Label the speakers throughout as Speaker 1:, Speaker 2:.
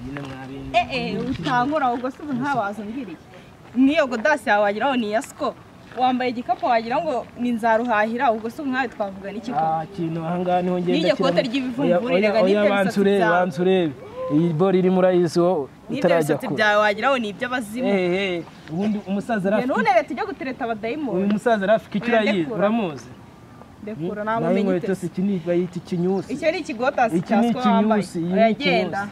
Speaker 1: Nyine mwabindi.
Speaker 2: Utankora ubwo se ntabaza mbwiriye. Niyo godasi yawe wagira ngo ni iya Siko. Wambaye igikapu wagira ngo ni nzaruhahira ubwo se nkawe twavuga n'iki ko?
Speaker 1: Ah, kintu ahangaha niho ngenda.
Speaker 2: N'iryo kote ry'ibivumvuri rega n'ibyo bisatsi byawe.
Speaker 1: Banza urebe. Iyi bori iri murayizi wowe utarajya
Speaker 2: kure. Byawe wagira ngo ni iby'abazimu.
Speaker 1: Ubundi umusaza Rafiki.
Speaker 2: None rero tujye gutereta abadayimoni.
Speaker 1: Uyu musaza Rafiki icyo urayizi uramuzi?
Speaker 2: Ndekura namumenye
Speaker 1: ite. Iki ni bayita ikinyusi.
Speaker 2: Icyo ni ikigotasi cya Siko wambaye. Uragenda.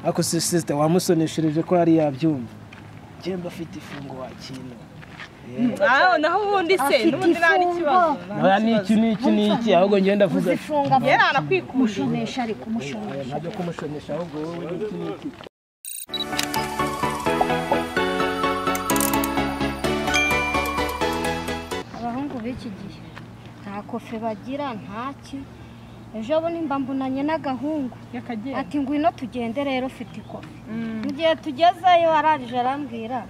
Speaker 1: Ako sister wamusoneshereje ko hari yabyumva. Jemba afite ifungo wakintu.
Speaker 2: Naho ubundi se n'ubundi nta n'ikibazo.
Speaker 1: Oya niki niki niki ahubwo ngenda avuga.
Speaker 2: Yera arakwikundisha
Speaker 3: ariko umushonesha.
Speaker 1: Ntabyo kumushonesha ahubwo wowe niki niki.
Speaker 3: Abahungu b'iki gihe nta kofe bagira ntaki. Ejo bundi mbambunanye n'agahungu ati ngwino tugende rero ufite ikofe. Mu gihe tugezeyo ararije arambwira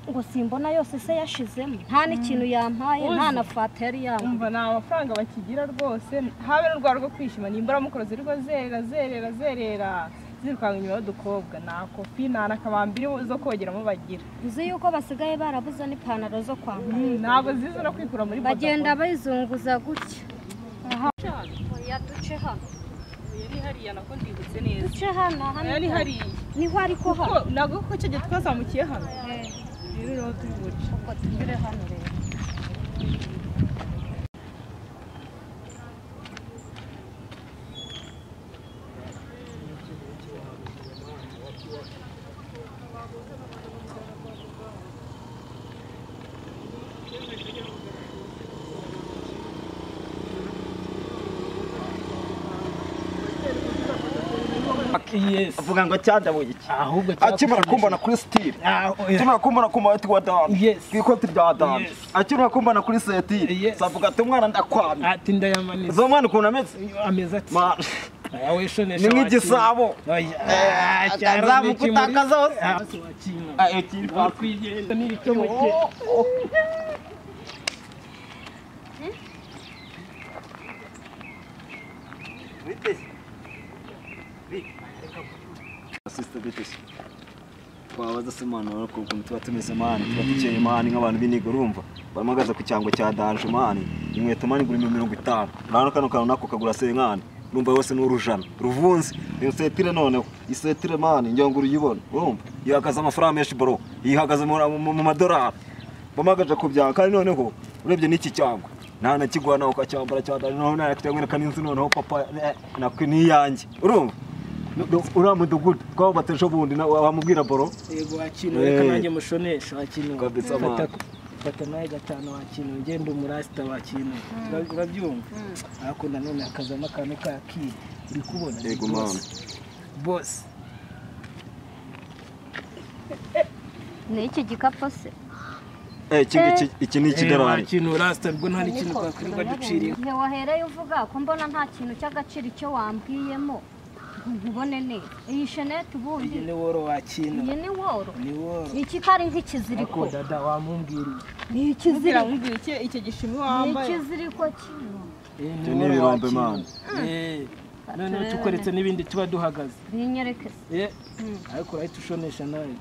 Speaker 3: ngo simbona yose se yashizemo nta n'ikintu yampaye nta na fata yari yambaye.
Speaker 2: Umva nta mafaranga bakigira rwose habe n'urwara rwo kwishima nimbura mukoro ziriko zerera zerera zerera zirukanka inyuma y'udukobwa nta kofi nta nakabambiri zo kogeramo bagira.
Speaker 3: Uzi yuko basigaye barabuze n'ipantaro zo kwambara.
Speaker 2: Ntabwo ziza no kwikura muri bodaboda
Speaker 3: bagenda bayizunguza gutya. Oya duce hano.
Speaker 2: Yari hariya nako ndibutse neza.
Speaker 3: Duce hano hano.
Speaker 2: Yari hariya.
Speaker 3: Niho ariko hano.
Speaker 2: Ntabwo kuko cyo twazamukiye hano. Rero rero tubuce.
Speaker 3: Uko tugere hano rero.
Speaker 1: Yes.
Speaker 4: Avuga ngo cyandabuye iki?
Speaker 1: Ahubwo
Speaker 4: akimara kumbona kuri style. Akimara kumbona ku mabati wa dame.
Speaker 1: Yes.
Speaker 4: Ikoti rya dame. Akimara kumbona kuri setire. Savuga ati umwana ndakwamye.
Speaker 1: Ati ndayamanitse.
Speaker 4: Zo mwana ukuntu ameze?
Speaker 1: Ameze ati. Ayawe shonesha.
Speaker 4: Ni nk'igisabo. Nzamukutakaza hose.
Speaker 1: Wakwigenda n'ibitomoke.
Speaker 4: Sister bitese. Twabaza se mwana ariko ukuntu tuba tumeze mani tuba dukeye mani nk'abantu b'inigo urumva baramagaza ku cyango cya danje mani inkweto mani igura 50 urabona kano kantu nako kagura senkani urumva yose ni urujana ruvunze iyo setire noneho isetire mani ngira ngo uruyibone urumva ihagaze amafaranga menshi bro ihagaze mu madolari bamagaje ku byango kandi noneho urebye n'iki cyango nta na kigwa nawe ukacyambara cya danje noneho nakwiye n'inzu noneho papa nakwe niyanjye urumva uriya mudugudu twawubatse ejo bundi wamubwira boro.
Speaker 1: Yego wakino reka nanjye mushonesha wakino. Fata nawe gatanu wakino ngenda umurasita wakino urabyumva ariko nanone hakazamo akantu ka kiri uri kubona.
Speaker 4: Yego mama
Speaker 1: boss
Speaker 3: ni iki gikapu se?
Speaker 4: Iki ni ikidolari
Speaker 1: wakino rasta ubwo nta n'ikintu twakwirirwa duciriye.
Speaker 3: Igihe wahereye uvuga ko mbona nta kintu cy'agaciro icyo wambwiyemo nkubone neza. Iyi shenete ubundi
Speaker 1: iyi ni woro wakino.
Speaker 3: Iyi ni woro.
Speaker 1: Ni woro.
Speaker 3: Iki kari nk'ikiziriko.
Speaker 1: Ako dada wamumbwiriye.
Speaker 3: Ni ikiziriko.
Speaker 2: Mumbwira iki icyo gishimi wambaye.
Speaker 3: Ni ikiziriko kino.
Speaker 4: Ibyo ni ibirombe man.
Speaker 1: None tukoretse n'ibindi tuba duhagaze.
Speaker 3: Binyereke se.
Speaker 1: Ariko urahita ushonesha nawe.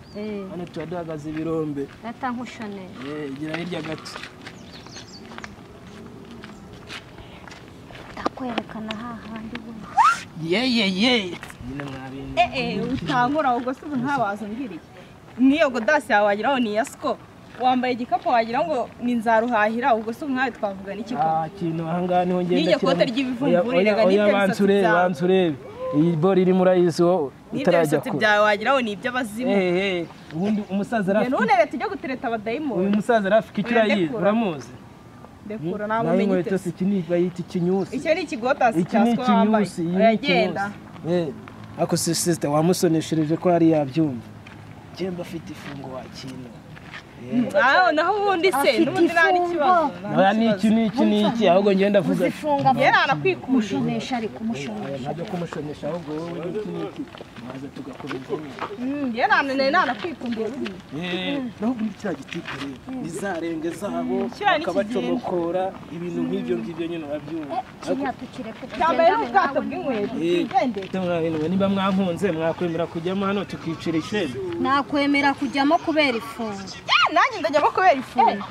Speaker 1: Hano tuba duhagaze ibirombe.
Speaker 3: Rata nkushonesha.
Speaker 1: Gira hirya gato.
Speaker 3: Ndakwerekana hahandi bundi.
Speaker 1: Ye ye ye. Nyine mwabindi.
Speaker 2: Utankora ubwo se ntabaza mbwiriye. Niyo godasi yawe wagira ngo ni iya Siko. Wambaye igikapu wagira ngo ni nzaruhahira ubwo se nkawe twavuga n'iki ko?
Speaker 1: Kintu ahangaha niho ngenda.
Speaker 2: N'iryo kote ry'ibivumvuri rega n'ibyo bisatsi byawe.
Speaker 1: Banza urebe. Iyi bori iri murayizi wowe utarajya
Speaker 2: kure. N'ibyo bisatsi byawe wagira ngo ni iby'abazimu.
Speaker 1: Ubundi umusaza Rafiki.
Speaker 2: None rero tujye gutereta abadayimoni.
Speaker 1: Uyu musaza Rafiki icyo urayizi uramuzi?
Speaker 2: Ndekura namumenye ite.
Speaker 1: Iki ni bayita ikinyusi.
Speaker 2: Icyo ni ikigotasi cya Siko wambaye. Uragenda.
Speaker 1: Ako sister wamusoneshereje ko hari yabyumva. Jemba afite ifungo wakino.
Speaker 2: Naho ubundi se n'ubundi nta n'ikibazo.
Speaker 1: Oya niki niki niki ahubwo ngenda avuga.
Speaker 3: Uzifunga.
Speaker 2: Yera anakwikunda.
Speaker 3: Mushonesha ariko mushonesha.
Speaker 1: Ntabyo kumushonesha ahubwo wowe niki niki. Maze tugakomeza.
Speaker 2: Yera anakwikundiye buriya.
Speaker 1: Naho ubundi kiriya gitipe rero nizarenge zabo bakabacomokora ibintu nk'ibyo ngibyo nyine urabyumva.
Speaker 3: Kiriya tukireke
Speaker 2: cyambaye n'ubwato bw'inkweto twigendere.
Speaker 1: Niba mwankunze mwakwemera kujyamo hano tukicira isheni.
Speaker 3: Nakwemera kujyamo kubera ifungo.
Speaker 2: Nanjye ndajyamo kubera ifungo.